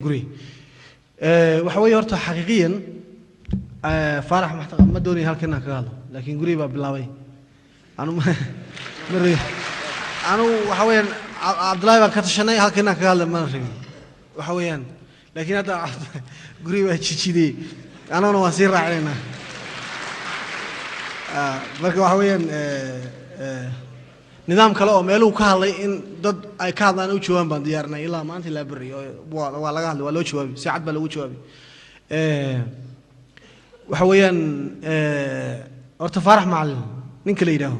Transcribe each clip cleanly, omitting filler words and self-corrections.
Guri waxa weeye horta xaqiiqiyan Faarax ma doonaya halkan inaan kaga hadlo, laakiin guri baa bilaabay. Anu ma rabin, anu waxa weeyaan Cabdullaahi baan ka tashanay halkan inaan kaga hadlo mana rabin waxa weeyaan, laakiin hadda guri baa jijidiyey, anaguna waan sii raacinaynaa. Marka waxa weeyaan nidaam kale oo meeluhu ka hadlay in dad ay ka hadlaan u jawaabaan baan diyaarinay ilaa maanta ilaa berri oo waa laga hadlay, waa loo jawaabi, si cad baa loogu jawaabi. Waxa weeyaan horta Faarax Macalin ninka la yidhaaho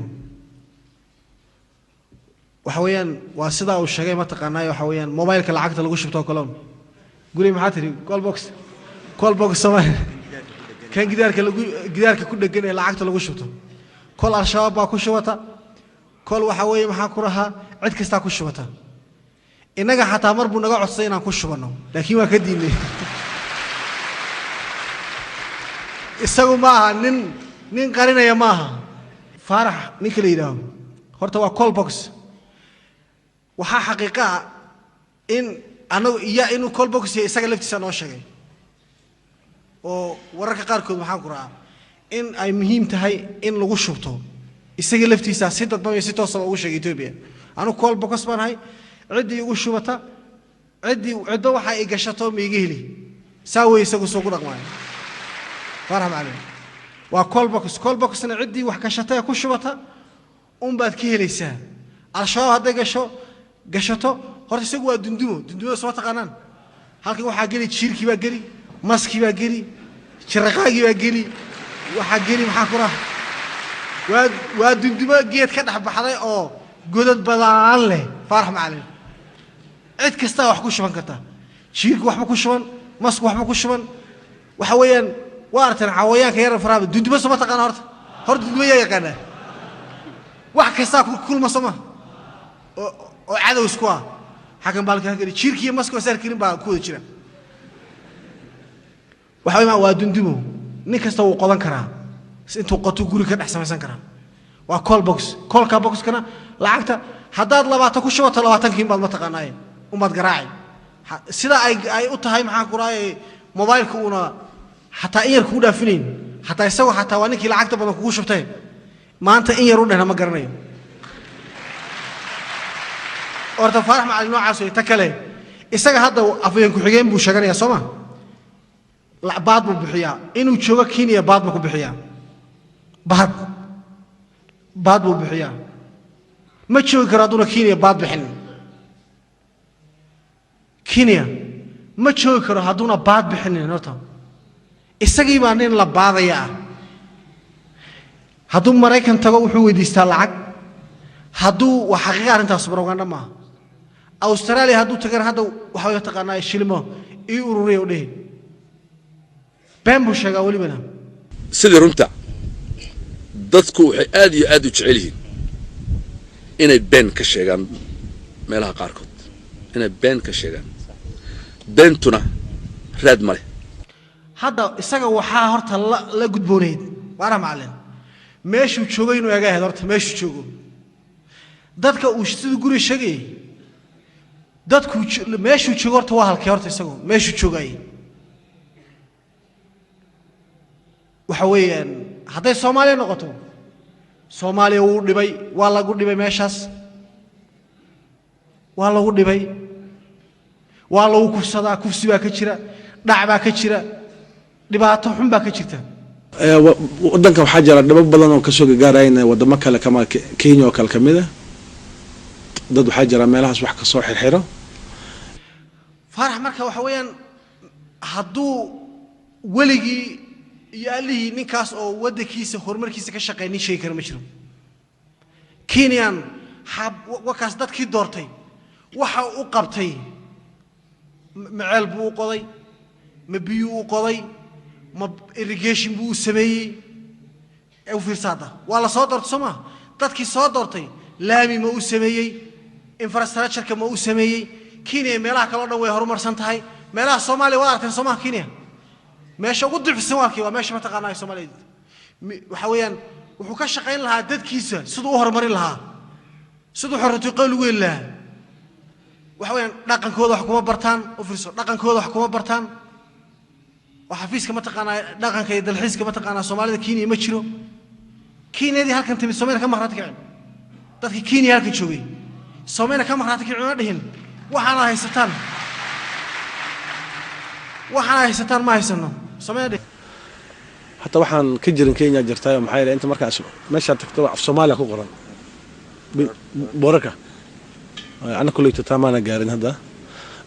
waxa weeyaan waa sidaa uu sheegay, mataqaanaa, waxa weeyaan mobileka lacagta lagu shubto kaloon guri maxaa tiri call box, call box Soomaali kan gidaarka lagu gidaarka ku dhegan ee lacagta lagu shubto. Kol Al-Shabaab baa ku shubata, kol waxa weeye maxaa ku rahaa cid kastaa ku shubata. Innaga xataa mar buu naga codsaday inaan ku shubanno, laakiin waa ka diidnay. Isagu ma aha nin qarinaya, ma aha Faarax ninka la yidhaaho. Horta waa call box. Waxaa xaqiiqa ah in anagu iya inuu call box yahay isaga laftiisa noo sheegay oo wararka qaarkood maxaan ku rahaa in ay muhiim tahay in lagu shubto, isaga laftiisa si dadban iyo si toosaba ugu sheegay Ethiopia: anigu call box baan ahay, ciddii igu shubata, ciddii cidba waxa ay gashato ma iga heli. Saa wey isagu soo ku dhaqmaayo. Faarax Macalin waa call box. Call boxna ciddii wax gashata ee ku shubata unbaad ka helaysaa. Al-Shabaab hadday gasho gashato, horta isagu waa dundumo. Dundumada soo taqaanaan, halkan waxaa geli jiirkii baa geli, maskii baa geli, jiraqaagii baa geli, waxaa geli maxaa ku raha waa dundumo geed ka dhex baxday oo godad badan leh. Faarax Macalin cid kastaa wax ku shuban karta, jiirku waxba ku shuban, masku waxba ku shuban. Waxa weeyaan waa aragteen xawayaanka yar faraha. Dundumo soo ma taqaana? Horta dundumo yaa yaqaanaa? Wax kastaa ku kulma soo ma oo cadow isku ah xaggan baalka geli, jiirki iyo maska oo saar karin baa ku wada jira. Waxa weeyaan waa dundumo, nin kasta wuu qodan karaa, si intuu qoto guri ka dhex samaysan karaa. Waa call box. Callka boxkana lacagta haddaad 20 ku shubato, 20-kii baad mataqaanaaye unbaad garaaci. Sida ay u tahay maxaan ku raayay mobileka uuna xataa in yar kugu dhaafinayn, xataa isagoo xataa waa ninkii lacagta badan kugu shubtay maanta in yar u dhehna ma garanayo. Horta Faarax Macalin noocaas wey. Ta kale, isaga hadda afayeen ku-xigeen buu sheeganayaa, soo ma baad buu bixiyaa inuu joogo Kenya, baad buu ku bixiyaa, baad buu bixiyaa. Ma joogi karo hadduuna Kenya baad bixin. Kenya ma joogi karo hadduuna baad bixinin. Horta isagii baa nin la baadaya ah. Hadduu Maraykan tago wuxuu weydiistaa lacag. Hadduu waa xaqiiqa arrintaas, propaganda maaha. Australia hadduu tagana hadda waxa way taqaanaa shilimo ii ururiya u dhihi, been buu sheegaa welibana. Sidii runta dadku waxay aad iyo aad u jecel yihiin inay been ka sheegaan meelaha qaarkood, inay been ka sheegaan, beentuna raad ma leh. Hadda isaga waxaa horta la gudboonayd Faarax Macalin meeshuu joogo inuu eega ahayd. Horta meeshuu joogo dadka uu siduu guri sheegayay dadku meeshuu joogo horta waa halkee? Horta isagu meeshuu joogayay waxa weeyaan hadday Soomaaliya noqoto, Soomaaliya wuu dhibay, waa lagu dhibay meeshaas, waa lagu dhibay, waa lagu kufsadaa, kufsi baa ka jira, dhac baa ka jira, dhibaato xun baa ka jirta. Waddanka waxaa jira dhibab badan oo kasoo gagaarayna wadamo kale kama Kenya oo kale kamid a. Dad waxaa jira meelahaas wax kasoo xirxiro. Faarax marka waxa weeyaan hadduu weligii iyo allihii ninkaas oo waddankiisa horumarkiisa ka shaqeey nin sheegi kara ma jiro. Kenyan wakaas dadkii doortay waxa u qabtay, maceel buu u qoday, ma biyuu u qoday, ma irrigation buu u sameeyey? Ee u fiirsa hadda waa la soo doortay, soo maa? Dadkii soo doortay laami ma u sameeyey? Infrastructure-ka ma u sameeyey? Kenya meelaha kale o dhan way horumarsan tahay, meelaha Soomaaliya waad aragteen, soo maha? Kenya meesha ugu dicifsan waa halkii, waa meesha mataqaanaa Soomaaliya. Waxa weeyaan wuxuu ka shaqayn lahaa dadkiisa siduu u horumarin lahaa, siduu xorriyatu qowl ugu heli lahaa. Waxa weeyaan dhaqankooda wax kuma bartaan. U fiirso, dhaqankooda wax kuma bartaan oo xafiiska, mataqaanaa, dhaqanka iyo dalxiiska, mataqaanaa, Soomaalida Kenya ma jiro. Kenyadii halkan timid Soomaalida ka maqraati kicin. Dadkii Kenya halkan joogay Soomaalida ka maqraati kicin, una dhihin waxaana haysataan, waxaana haysataan ma haysano Soomaalida dhihin. Hataa waxaan ka jirin Kenya jirtaayo. Maxaa yeelay, inta markaas meeshaad tagto af Soomaaliya ku qoran boorarka. Anna kulleyto taa maana gaarin hadda.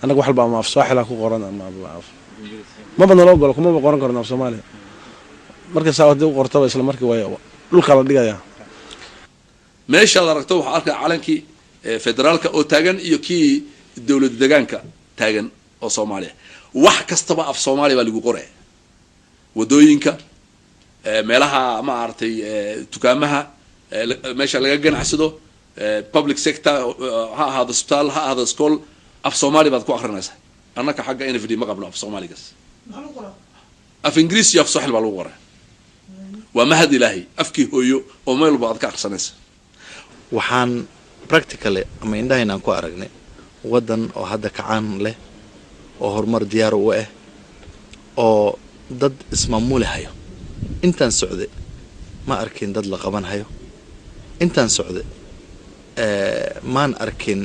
Annaga wax walba ama af Swaaxila ku qoran ama af maba nala ogolo, kumaba qoran karno af Soomaaliya. Marka saa haddii u qortaba, isla markii way dhulkaa la dhigayaa. Meeshaad aragto waxaa arkaya calankii federaalka oo taagan iyo kii dowlad degaanka taagan oo Soomaaliya. Wax kastaba af Soomaaliya baa lagu qoraya, wadooyinka, meelaha, maaragtay, dukaamaha, meesha laga ganacsado, public sector ha ahaado, isbitaal ha ahaado, school, af Soomaali baad ku akrinaysaa. Annaka xagga NFD ma qabno af Soomaaligas. Af Ingiriis iyo af Swaxil baa lagu qoraa. Waa mahad Ilaahay, afkii hooyo oo meel walba aad ka akrisanaysa. Waxaan practically ama indhahayn aan ku aragnay waddan oo hadda kacaan leh oo horumar diyaar u ah oo dad ismaamuli hayo. Intaan socday ma arkin dad la qaban hayo. Intaan socday maan arkin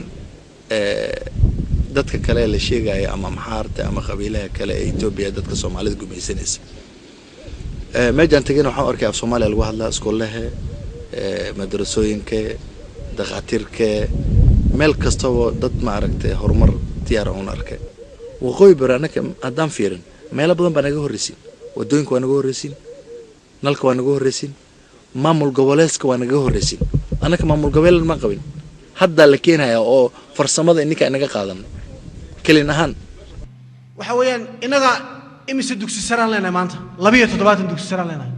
dadka kale la sheegaya ama maxaarta ama qabiilaha kale ee Etoobiya dadka Soomaalida gumaysanaysa. Meejaan tegayna waxaan arkay af Soomaaliya lagu hadlaa, iskoolahe, madarasooyinka, dhakhaatiirka, meel kastaba dad, maaragtay, horumar diyaar un arkay. Waqooyi Bari annaka haddaan fiirin, meelo badan baa naga horreysiin. Wadooyinka waa naga horreysiin, nalka waa naga horreysiin, maamul goboleedka waa naga horreysiin. Annaka maamul goboleed ma qabin, haddaa la keenaya oo farsamada ininka inaga qaadan kelin ahaan. Waxa weeyaan innaga imise dugsi saraan leenahay maanta? 72 dugsi saraan leenahay,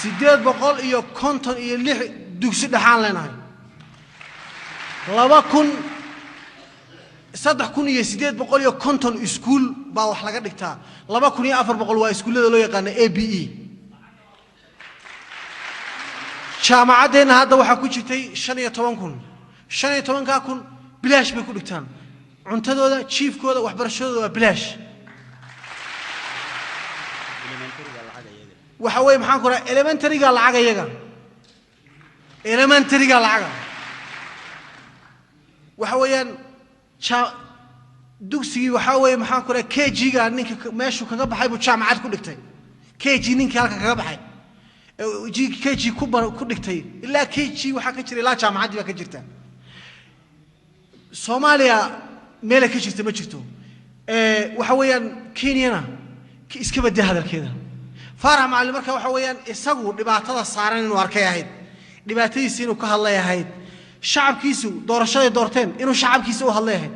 856 dugsi dhexaan leenahay, 2000, 3850 iskuul baa wax laga dhigtaa, 2400 waa iskuullada loo yaqaano ABE. Jaamacaddeenna hadda waxaa ku jirtay 15,000. 15-kaa kun bilaash bay ku dhigtaan. Cuntadooda, jiifkooda, waxbarashadooda waa bilaash. Waxa weeye, maxaan ku raha, elementaryga lacag iyaga, elementaryga lacaga. Waxa weeyaan dugsigii, waxaa weeye, maxaan ku raha, KG-ga ninka meeshuu kaga baxay buu jaamacad ku dhigtay. KG ninkii halka kaga baxay, KG ku dhigtay, ilaa KG waxaa ka jira, ilaa jaamacaddii baa ka jirta. Soomaaliya meelay ka jirta ma jirto. Waxa weeyaan Kenyana iska badda hadalkeeda. Faarax Macalin marka waxa weeyaan isagu dhibaatada saaran inuu arkay ahayd, dhibaatadiisi inuu ka hadlay ahayd, shacabkiisu doorashaday doorteen inuu shacabkiisa u hadlay ahayd.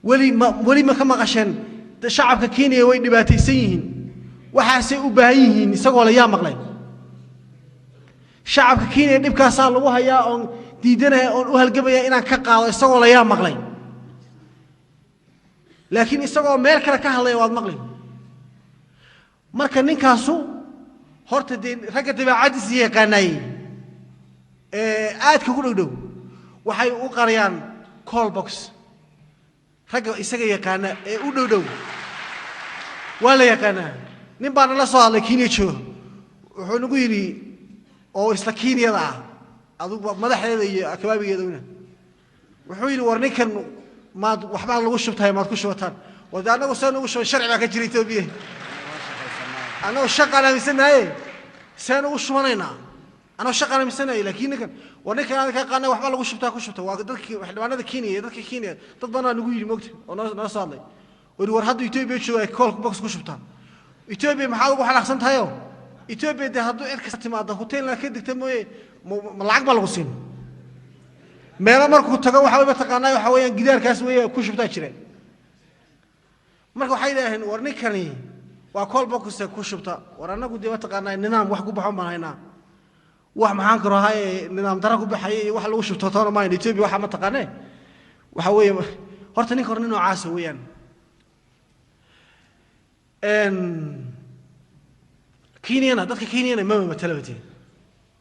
Weli ma, weli ma ka maqasheen shacabka Kenya way dhibaataysan yihiin, waxaasay u baahan yihiin, isagoo la yaa maqlay? Shacabka Kenya dhibkaasaa lagu hayaa oon diidanaya oon u halgamaya inaan ka qaado, isagoo la yaa maqlay? Laakiin isagoo meel kale ka hadlaya waad maqli. Marka ninkaasu horta dee ragga dabeecaddiisa yaqaanaayey ee aadka ku dhow dhow waxay u qariyaan call box. Ragga isaga yaqaana ee u dhow dhow waa la yaqaanaa. Nin baa nala soo hadlay, Kenya jooga. Wuxuu nagu yidhi, oo isla Kenyada ah adugu madaxdeeda iyo akabaabigeeda una, wuxuu yidhi: "War ninkan maad waxbaa lagu shubtahay, maad ku shubataan?" War dee annagu seen ugu shuban? Sharci baa ka jira Etoobiya. Annagu shaqaan aaminsanaye, seen ugu shubanaynaa? Annagu shaqaan aaminsanaye. Laakiin ninkan, war ninkan aan ka qaanay, waxbaa lagu shubtaa, ku shubta. Waa dadkii xildhibaanada Kenya iyo dadka Kenya, dad badanaa nagu yidhi, moogta, oo noo soo hadlay oo yidhi: "War hadda Etoobiya jooga ay call box ku shubtaan. Etoobiya maxaad ugu xanaaqsan tahayo?" Etoobiya dee hadduu cid kasta timaado, hotelna ka degta mooye, ma lacag baa lagu siin? Meelo markuu tago waxa way, mataqaanaa, waxa weeyaan gidaarkaas weeye ku shubtaa jira. Marka waxay yidhaaheen: "War ninkani waa call box ku shubta." War annagu dee, mataqaanaa, nidaam wax ku baxon baan haynaa. Wax, maxaan karo haye, nidaam dara ku baxaya iyo wax lagu shubto toona maayn. Etoobiya waxa ma taqaanee. Waxa weeye horta ninka hore nin noocaasa weeyaan. Kenyana, dadka Kenyana mama matalo. Batee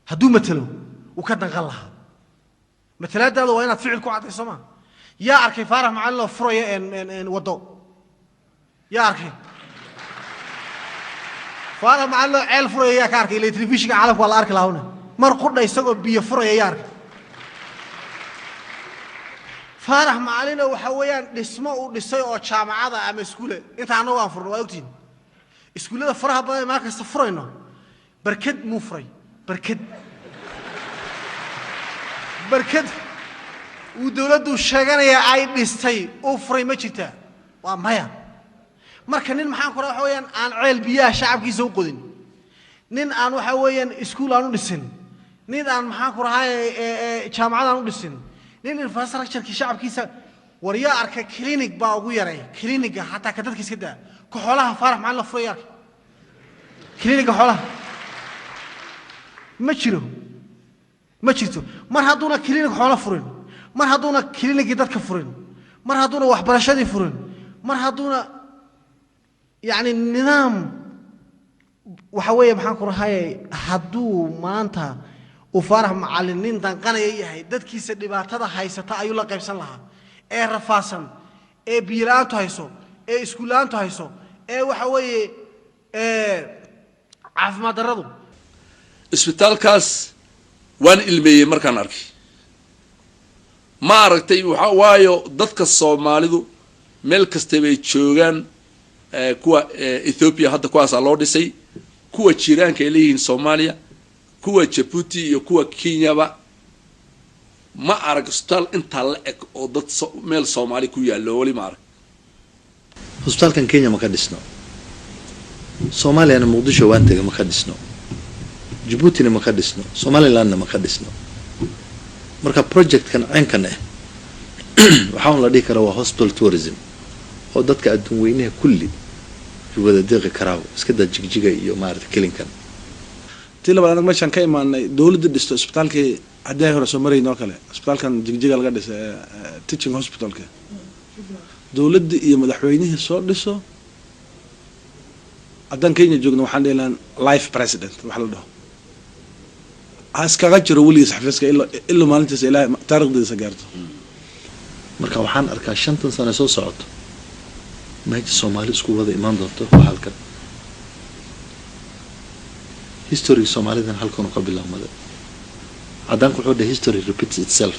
hadduu matalo wuu ka danqan lahaa. Matalaadaada waa inaad ficil ku caddayso. Maa yaa arkay Faarax Macalin oo furaya waddo? Yaa arkay Faarax Macalin oo ceel furaya? Yaa ka arkay? Ila telefishinka caalamka waa la arki lahawna mar qudha isagoo biyo furaya. Yaa arkay Faarax Macalinoo waxa weeyaan dhismo uu dhisay oo jaamacada ama iskuule? Inta annagu aan furno waa ogtihin, iskuullada faraha badan ee maalin kasta furayno, barkad muu furay? Barkad uu dowladdu sheeganaya ay dhistay uu furay ma jirtaa? Waa maya. Marka nin, maxaan ku raha, waxa weeyaan aan ceel biyaha shacabkiisa u qodin, nin aan waxa weeyaan iskuul aan u dhisin, nin aan, maxaan ku rahay, jaamacad aan u dhisin, nin infrastructure-kii shacabkiisa, war yaa arkay clinic baa ugu yaray? Clinic-ga xataa ka dadka iska daa, ka xoolaha Faarax Macalin la furay, arkay clinic-ga xoolaha? Ma jiro, ma jirto. Mar hadduuna clinic xoolo furin, mar hadduuna clinic-gii dadka furin, mar hadduuna waxbarashadii furin, mar hadduuna yacni nidaam waxa weeye, maxaan ku rahaye, hadduu maanta uu Faarax Macalin nin danqanaya yahay, dadkiisa dhibaatada haysata ayuu la qaybsan lahaa, ee rafaasan, ee biyo la'aantu hayso, ee iskuul la'aantu hayso, ee waxa weeye caafimaad darradu. Isbitaalkaas waan ilmeeyey markaan arkay, ma aragtay. Waxa waayo dadka Soomaalidu meel kasta bay joogaan, kuwa Ethiopia hadda kuwaasaa loo dhisay, kuwa jiraanka ay leeyihiin Soomaaliya, kuwa Jabuuti iyo kuwa Kenyaba, ma arag isbitaal intaa la eg oo dad meel Soomaali ku yaallo, weli ma arag. Hosbitaalkan Kenya ma ka dhisno, Soomaaliyana Muqdisho waan tegay, ma ka dhisno, Jabuutina ma ka dhisno, Somalilandna ma ka dhisno. Marka project-kan ceenkan ah waxaa un la dhihi karaa waa hospital tourism oo dadka adduun weynaha kulli wada deeqi karaa, iska daa Jigjiga iyo maarata kelinkan. Tii labaad, anaga meeshaan ka imaanay dowladda dhisto isbitaalkii haddii ay hore soo marayn oo kale, isbitaalkan Jigjiga laga dhisay ee teaching hospital-ka, dowladda iyo madaxweynihii soo dhiso. Haddaan Kenya joogno waxaan dhihi lahaan life president wax la dhaho ha iskaga jiro weligiis xafiiska ilaa maalintiisa ilaahay taarikhdiisa gaarto. Marka waxaan arkaa 5tan sano soo socoto meesha Soomaali isku wada imaan doonto waa halkan. History-ga Soomaalidan halkan uu ka bilaabmaday. Caddaanku wuxuu dhahay, "History repeats itself."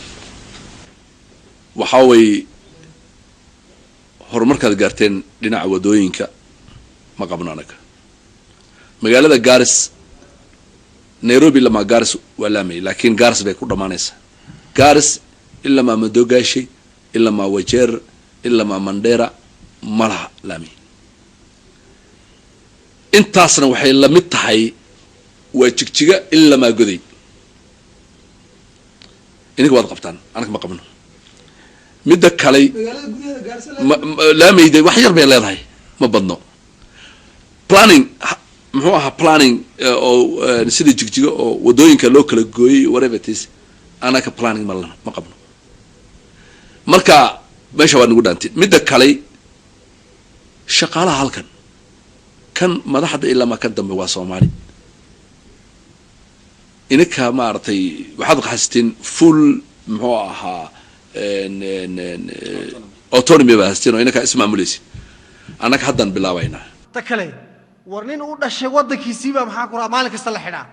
Waxaa way horumarkaad gaarteen dhinaca wadooyinka ma qabno anaga. Magaalada Garis, Nairobi lamaa Garis waa laamay, laakiin Garis bay ku dhammaanaysaa. Garis ilamaa Madogaashay, ilamaa Wajeer, ilamaa Mandera ma laha laami. Intaasna waxay la mid tahay waa Jigjiga ilamaa Goday. Idinka waad qabtaan, anaga ma qabno. Midda kale, laamayda wax yar bay leedahay, ma badno. Planning muxuu ahaa? Planning oo sida Jigjiga oo wadooyinka loo kala gooyey, whatever it is, anaka planning ma qabno. Marka meesha waa nagu dhaantay. Midda kale, shaqaalaha halkan, kan madaxda ilamaa kan dambe, waa Soomaali. Ininka maaragtay waxaad haysteen full, muxuu ahaa, autonomy baa haysteen oo inankaa ismaamulaysin. Annaga haddaan bilaabaynaa. Ta kale, war nin u dhashay waddankiisiibaa, maxaa ku raha, maalin kasta la xidhaa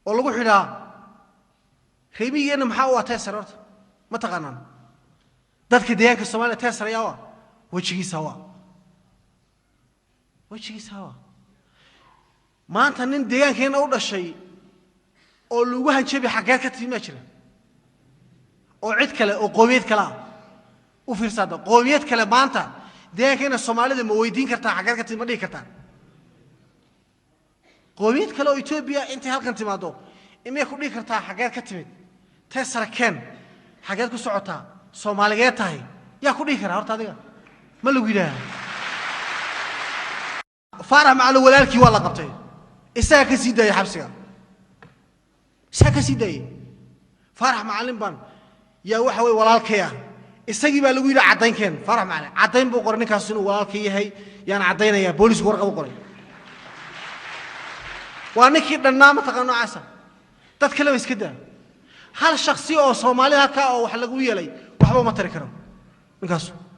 oo lagu xidhaa. Reemigeenna maxaa u ah teesar horta? Ma taqaanaan dadka deegaanka Soomaaliya teesar ayaa u ah? Wejigiisa waa, wejigiisa waa. Maanta nin deegaankeenna u dhashay oo lagu hanjabi xaggeed ka timi maa jira, oo cid kale oo qoomiyad kale ah u fiirsaada? Qoomiyad kale maanta deegaankeena Soomaalida ma weydiin kartaa xaggeed ka timi? Ma dhihi kartaa? Qoomiyad kale oo Etoobiya intay halkan timaado imay ku dhihi kartaa xaggeed ka timid, teesara keen, xaggeed ku socotaa, Soomaaligeed tahay? Yaa ku dhihi karaa horta? Adiga ma lagu yidhaaha? Faarax Macalin walaalkii waa la qabtay, isagaa ka sii daayey xabsiga, isagaa ka sii daayey. Faarax Macalin baan yaa waxa weye walaalkay ah, isagii baa lagu yidhi caddayn keen. Faarax Macalin caddayn buu qoray, ninkaas inuu walaalkay yahay yaan caddaynayaa. Boolisku warqad u qoray. Waa ninkii dhannaa, mataqaan noocaasa. Dad kale ba iska daa. Hal shaksi oo Soomaalida halkaa oo wax lagu yeelay waxba uma tari karo ninkaasu.